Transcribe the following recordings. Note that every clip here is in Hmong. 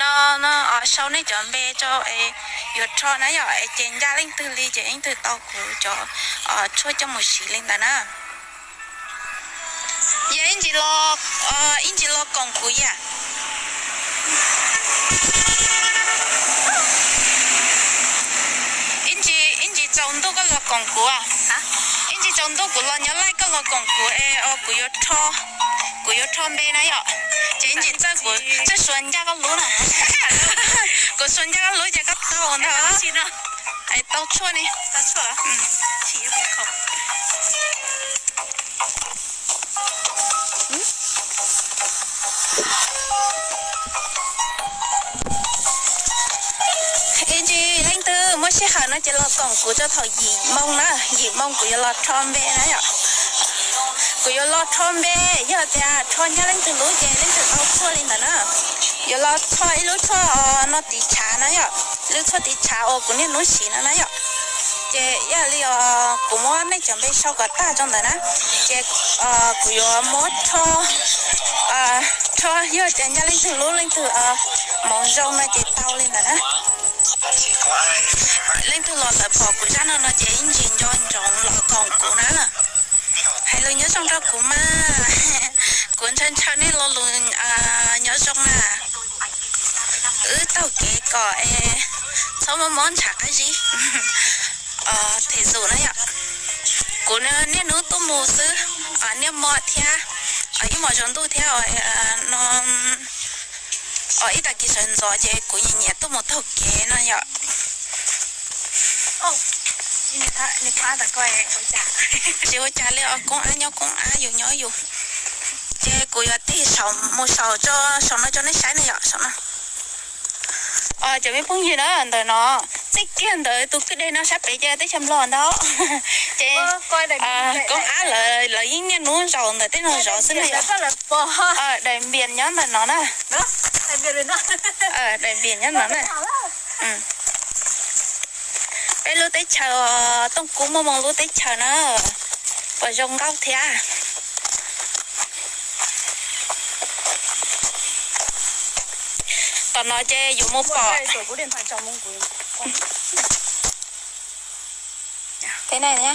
No, sau nej cov npe tso es yuav rho na yom, es ces ncaj leej twg li ces leej twg tau kuv cov tshuaj coj mus siv li ntawd na. Yog ib ntsis los, ib ntsis los koom kuv yam. Ib ntsis, ib ntsis tsaus ntuj koj los koom kuv. Ib ntsis tsaus ntuj kuv los nyob laij koj los koom kuv es kuv yuav rho, kuv yuav rho npe na yom. Ces ib ntsis txawj kuv txawj suav ncaj koj lub na. Kuv suav ncaj koj lub ces koj tau ntag. Es tau tshuaj ne. Ib ntsis leej twg muaj sij hawm no ces los koom kuv rau thaum yim moo na, yim moo kuv yuav los rho npe na yom. Kuv yuav los rho npe, yog tias rho ncaj leej twg lub ces leej twg tau tshuaj li ntawd na. Yuav los rho ib lub tshuaj no tiv tshav na yom, lub tshuaj tiv tshav uas kuv niaj hnub siv no na yom. Ces yog li kuv muab nej cov npe sau kom tag rau ntawd na, ces kuv yuav muab rho, rho yog tias ncaj leej twg lub leej twg hmoov zoo no ces tau li ntawd na. Leej twg los lawm pom kuv zaj no no ces ib ntsis nco ntsoov los koom kuv na. Hais lus nyob zoo rau kuv mas, kuv ntshaw ntshaw nej lo lus nyob zoo na. Wb taug kev kom es txhob mob mob ntshav qab zib. Them zum na yom, kuv niaj hnub tuaj mus xwb, niaj hmo thiab, ib hmos tsaus ntuj thiab no, ib tag kis sawv ntxov ces kuv nyiam nyiam tuaj mus taug kev no yom. Tsis ua cas li os, koob ab nyob koob ab, yus nyob yus. Ces kuv yuav tig saum mus saum tso, saum no tso nej saib na yom, saum no. Cov me phooj ywg na, ntawm no txij kiag ntawd tus kwj deg no sab pem ces teb chaws Nplog ntag. Ces koob ab lawv yeej niaj hnub zaum ntawm tej no zov xwb na yom. Daim npias nyob ntawm no na. Daim npias nyob no na. Peb lub teb chaws, Tooj Kub Muaj Moo lub teb chaws na, puas zoo nkauj thiab. Tom no ces yuav mus pom. Thế này nhá.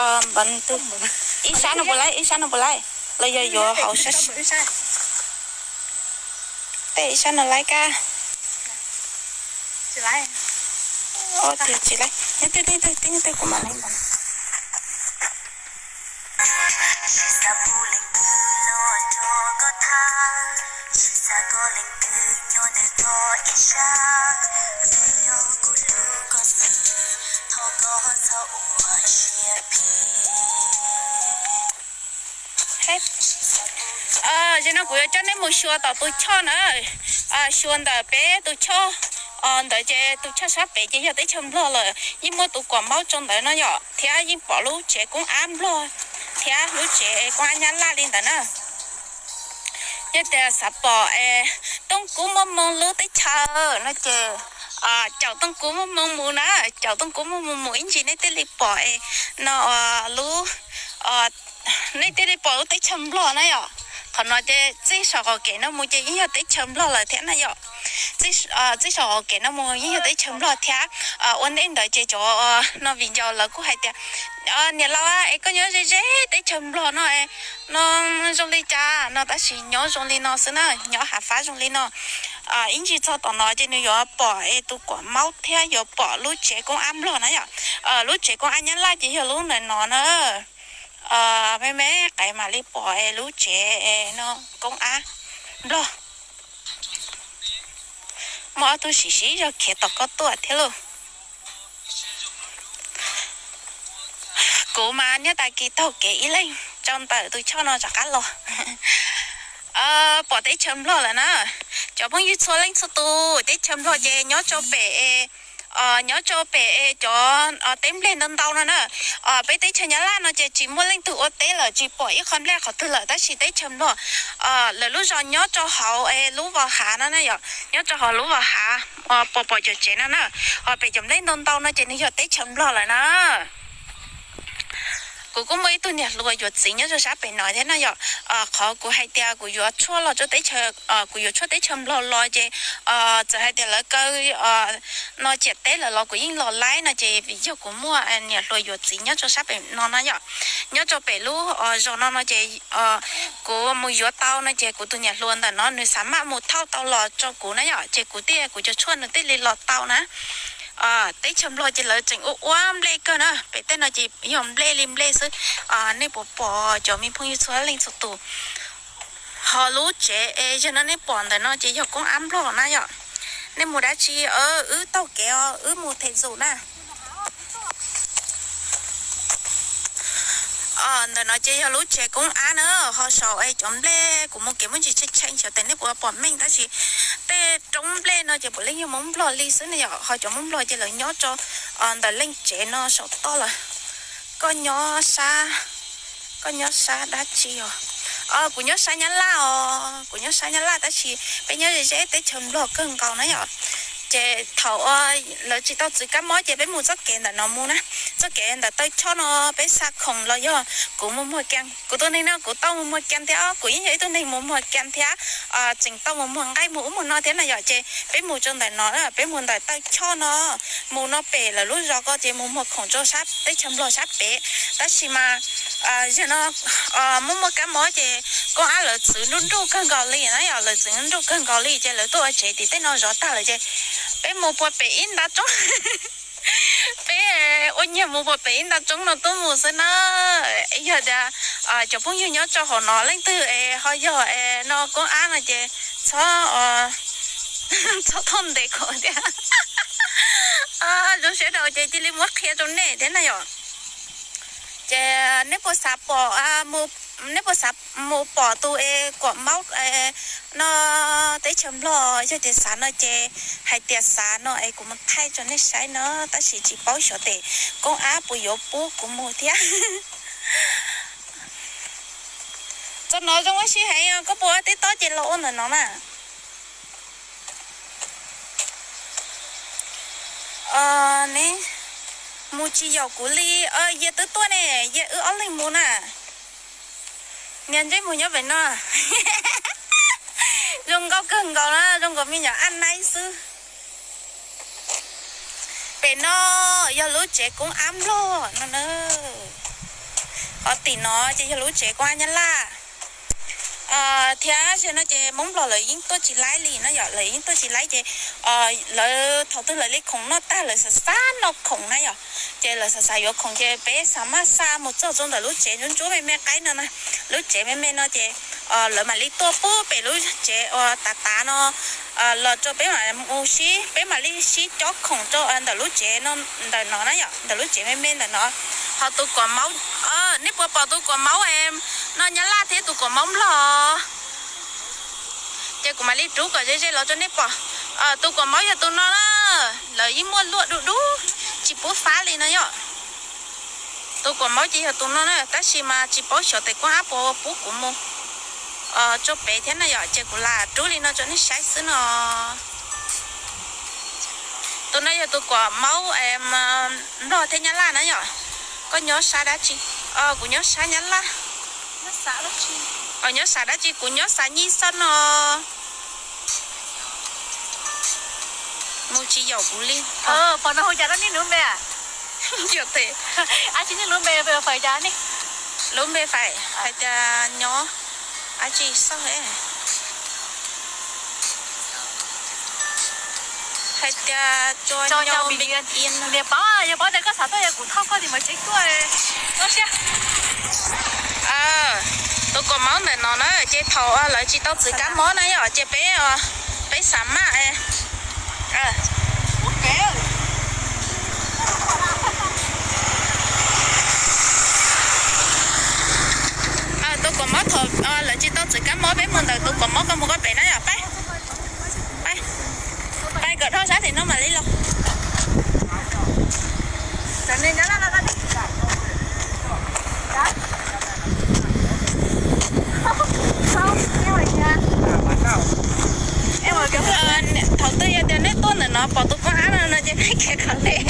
Npawv, ib sab no puas laib, ib sab no puas laib, los yog yuav hauv sab. Tej ib sab no laib kab. Tiag tsis laib, nyob twg twg twg twg kuv mam laib ntawd. Zaum no kuv yuav coj nej mus xyuas tom tus choj na, xyuas ntawm peb tus choj ntawd ces tus choj sab pem ces yog teb chaws Nplog lawm, yeej muaj tus kuam maub rau ntawd no yom, thiab yeej pom lub tsev koob ab Nplog thiab lub tsev koob ab Nyab Laj li ntawd na. Yog tias xav pom es Tooj Kub Muaj Moo lub teb chaws no ces caum Tooj Kub Muaj Moo mus na, caum Tooj Kub Muaj Moo mus ib ntsis nej thiaj li pom es no lub, nej thiaj li pom lub teb chaws Nplog na yom. Qhov no ces txij saum qaum kev no mus ces yeej yog teb chaws Nplog lawm thiab na yom. Txij saum qaum kev no mus yeej yog teb chaws Nplog thiab. Ua ntej ntawd ces cov no viv ncaus lawv kuj hais tias niam laus es koj nyob ze ze teb chaws Nplog no no zoo li cas no, tab sis nyob zoo li no xwb na, nyob hav fab zoo li no. Ib ntsis txog tom no ces nws yuav pom es tus kuam maub thiab yuav pom lub tsev koob ab Nplog na yom. Lub tsev koob ab Nyab Laj ces yog lub ntawm no na. Me me qais mam li pom es lub tsev no koob ab Nplog. Muaj ob tug siv siv zog khiav tom koj tuaj thiab lauj. Kuv mas niaj tag kis taug kev ib leeg rau ntawm tus choj no rov qab los. Pom teb chaws Nplog lawm na. Cov phooj ywg txhua leej txhua tus, teb chaws Nplog ces nyob rau pem, nyob rau pem cov teb nplej ntau ntau no na. Peb teb chaws Nyab Laj no ces tsis muaj leej twg ua teb lawm, tsis pom ib qho nplej qhov twg lawm, tab sis teb chaws Nplog lawv lub zos nyob rau hauv lub vos hav no na yom, nyob rau hauv lub vos hav, pom pom cov tsev no na, pem cov nplej ntau ntau no ces nws yog teb chaws Nplog lawm na. Kuv kuj muaj ib tug niam hluas yuav txiv nyob rau sab pem no thiab na yom. Qhov kuv hais tias kuv yuav tshuaj los rau teb chaws, kuv yuav tshuaj teb chaws Nplog los ces txawm hais tias lawv kaw no ciam teb lawm los kuv yeej los laib no ces vim yog kuv muaj niam hluas yuav txiv nyob rau sab pem no na yom. Nyob rau pem lub zos no no ces kuv mus yuav tau no ces kuv tus niam hluas ntawm no nws xav maj mus thauj tau los rau kuv na yom, ces kuv thiaj kuv cov tshuaj nws thiaj li los tau na. Teb chaws Nplog ces lawv tseem ua ua nplej kawg na, pem tej no ces yog nplej li nplej xwb. Nej puas pom cov me phooj ywg txhua leej txhua tus? Ho lub tsev es yog no nej pom ntawm no ces yog koob ab Nplog na yom. Nej mus dab tsi, wb taug kev os, wb mus them zum na. Ntawm no ces yog lub tsev koob ab na, ho saum es cov nplej kuv mus kev muaj ntsis tshee tshee xyov tes nej puas pom meej tab sis tej roob nplej no ces puav leej yog Hmoob Nplog li xwb na yom. Ho cov Hmoob Nplog ces lawv nyob rau ntawm leej tsev no saum toj lawm. Koj nyob sab, koj nyob sab dab tsi os? Kuv nyob sab Nyab Laj os, kuv nyob sab Nyab Laj tab sis peb nyob ze ze teb chaws Nplog kawg nkaus na yom. Ces thaum lawv tsis tau txwv kab mob ces peb mus txoj kev ntawm no mus na, txoj kev ntawm taw choj no peb xa khoom los yog kuv mus muag kees. Kuv tus neeg no kuv tau mus muag kees thiab, kuv yeej yog ib tug neeg mus muag kees thiab, tseem tau mus muag nqaij mus ub mus no thiab na yom. Ces peb mus rau ntawm no, peb mus ntawm taw choj no, mus no pem lawv lub zos ko ces mus muag khoom rau sab teb chaws Nplog sab pem. Tab sis mas yog no muaj muaj kab mob ces koob ab lawv txwv nruj nruj kawg nkaus li na yom, lawv txwv nruj nruj kawg nkaus li ces lawv tuaj ua tsev tim tej no zov tag lawm ces peb mus puag pem ib nta roob. Peb ua nyiag mus puag pem ib nta roob no tuaj mus xwb na. Yog tias cov phooj ywg nyob rau hauv no leej twg es ho yog es no koob ab no ces txhob, txhob thauj ntes kuv thiab. Zoo siab rau ces cia li muab qhia rau nej thiab na yom. Ces nej puas xav pom, nej puas xav mus pom tus es kuam maub no teb chaws Nplog? Yog tias xav no ces hais tias xav no es kuv mus thaij rau nej saib no, tab sis tsis paub xyov tes koob ab puas yuav pub kuv mus thiab. Txog no zoo ua si heev, koj puas ua teb tob ces los ua ntawm no mas. Ne, mus tsis yaum kuv li, yawg twb tuaj ne, yawg wb ob leeg mus na. Niag ntsej muag nyob pem no zoo nkauj kawg nkaus na, zoo nkaus me nyuam ab naib xwb. Pem no yog lub tsev koob ab Nplog no na. Ho tim no ces yog lub tsev koob ab Nyab Laj. Thiab zaum no ces Hmoob Nplog lawv yeej tuaj tsis laib li na yom, lawv yeej tuaj tsis laib ces lawv thaum twg lawv li khoom noj tag lawv xav xav noj khoom na yom, ces lawv xav xav yuav khoom ces peb xav maj xa mus txog rau ntawm lub tsev ntsuab ntsuab me me qaib no na. Lub tsev me me no ces lawv mam li tuaj pub pem lub tsev uas tav tav no los rau peb mam mus sib, peb mam li sib cob khoom rau ntawm lub tsev no, ntawm no na yom, ntawm lub tsev me me ntawm no. Ho tus kuam maub, nej puas pom tus kuam maub no Nyab Laj thiab tus kuam maub Nplog? Ces kuv mam li rub kom ze ze los rau nej pom. Tus kuam maub yog tus no na, lawv yeej muaj luaj dub dub, tsis pub fab li no yom. Tus kuam maub ces yog tus no na, tab sis mas tsis paub xyov tes koob ab puas pub kuv mus rau pem thiab na yom, ces kuv lam rub li no rau nej saib xwb no. Tus no yog tus kuam maub Nplog thiab Nyab Laj na yom. Koj nyob sab dab tsi? Kuv nyob sab Nyab Laj. Nyob sab dab tsi? Kuv nyob sab Nyij Xab no. Mus tsis yaum kuv li. Pom no hu cas no nej lub npe? Yog tes, lub npe fais hais tias nyob dab tsi xauj, hais tias tso nyo me ian. Niam paub, yog paub tias koj xav tuaj yog kuv thauj koj tim mas tsev tuaj. Tus kuam maub ntawm no na, ces thaum lawv tsis tau txwv kab mob na yom, ces peb, peb xav maj. Tus kuam maub thaum lawv tsis tau txwv kab mob peb mus ntawm tus kuam maub koj mus koj pem na yom, pab. Pab kom dhau sab tim no mam li los. Thaum twg yog tias nej tuaj ntawm no pom tus koob ab no no ces nej khiav qhov ntej.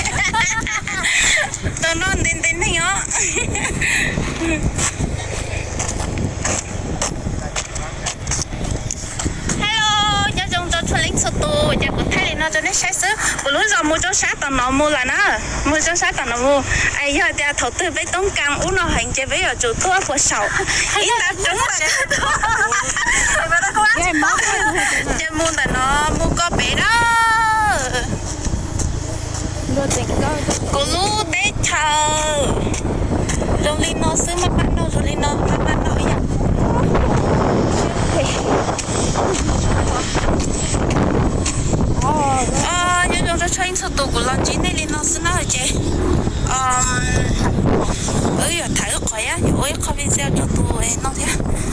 Tus no ntev ntev neeg os. Hello, nyob zoo rau txhua leej txhua tus, ces kuv thaij li no rau nej saib xwb. Kuv lub zos mus rau sab tom no mus lawm na, mus rau sab tom no mus. Yog tias thaum twg peb toob kas ub no heev ces peb yuav tsum tuaj puas saum ib nta roob lawm. Ces mus ntawm no mus ko pem na. Kuv lub teb chaws zoo li no xwb, maj maj noj zoo li no, maj maj noj ib yam.